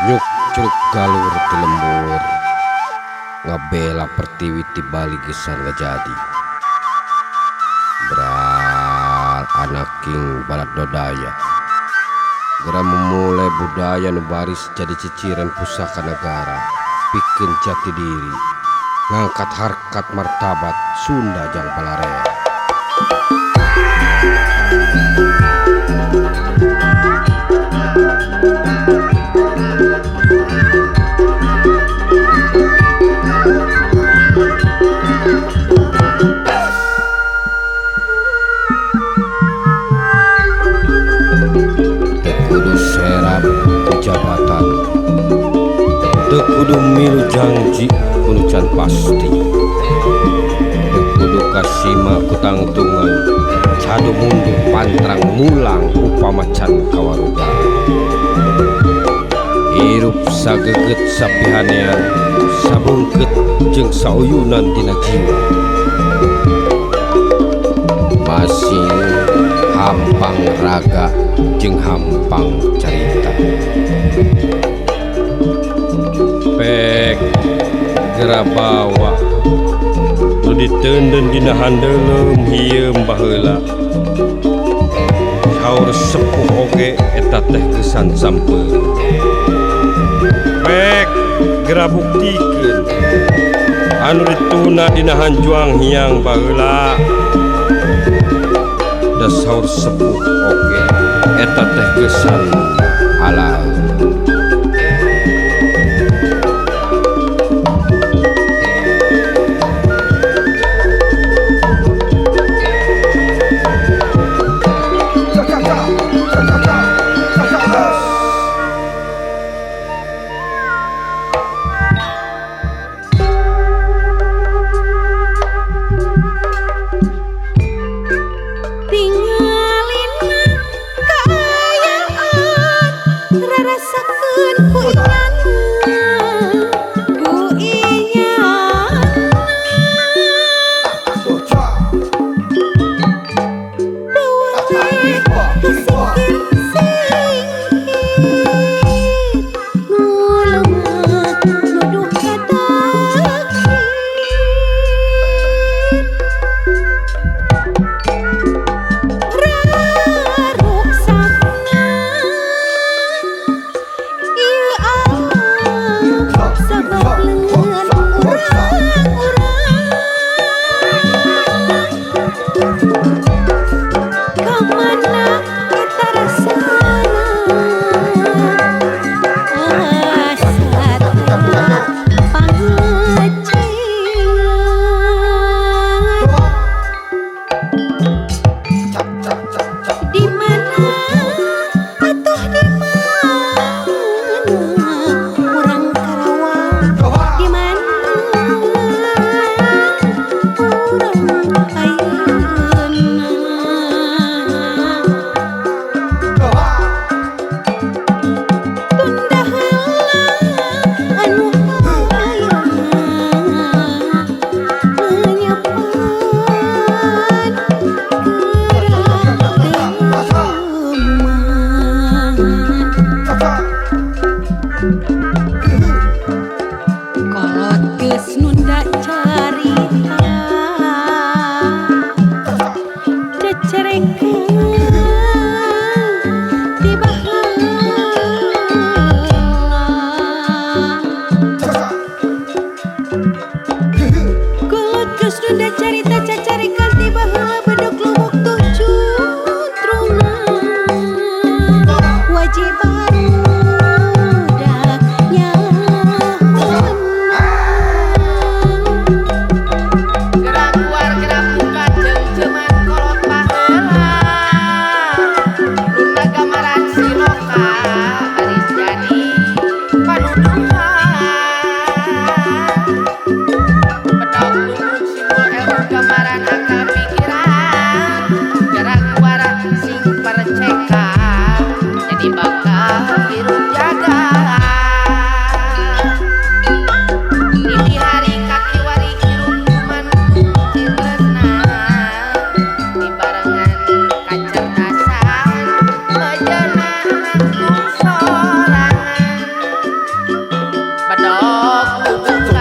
Nyukcruk galur ti lembur ngabela pertiwi ti Bali gesan ngajadi. Bral anaking baladodaya gera memulai budaya nu baris jadi ciciren pusaka negara pikeun jati diri ngangkat harkat martabat Sunda jang palarea. Teu kudu serap ku jabatan, teu kudu milu jangji ku nu can pasti, teu kudu kasima ku tangtungan, cadu mundur pantrang mulang upama can kawaruga. Hirup sageget sapihanean, sabungkeut jeung sauyunan dina jiwa. Masing hampang raga jeung hampang carita. Pek gera bawa nu diteundeun dina handeuleum hieum baheula. Saur sepuh oge eta teh kesan sampeun. Pek gera buktikeun anu dituna dina hanjuang hiang baheula. Da saur sepuh oge eta teh kesan halal. Tingalina kaayaan rarasakeun ku inyana ku inyana teu we kasingkir singkir nu lemah nuduh ka takdir. Raruksakna ieu alam sabab leungeun urang-urang. Ka mana eta rasana asa teu pangecingan. Di mana atuh di mana urang Karawang, di mana urang ayeuna. Tunda heula anu ayeuna menyepan geura teu Kolot geus nunda carita cecerekan ti baheula. Kolot geus nunda carita cacarekan ti baheula bedog lubuk tujuh truna wajib barudak nyahoona. Gerak keluar gerak buka ceungceuman kolot baheula. Luna gambaran siloka baris jadi panuduhan. Bedog lubuk simbol ilmu gambaran akal pikiran. Gerak keluar sing perceka jadi bakal hirup jaga. Ini hari kaki wari hirup kuman tresna dibarengan kacerdasan bejana nangtung sorangan. Teu.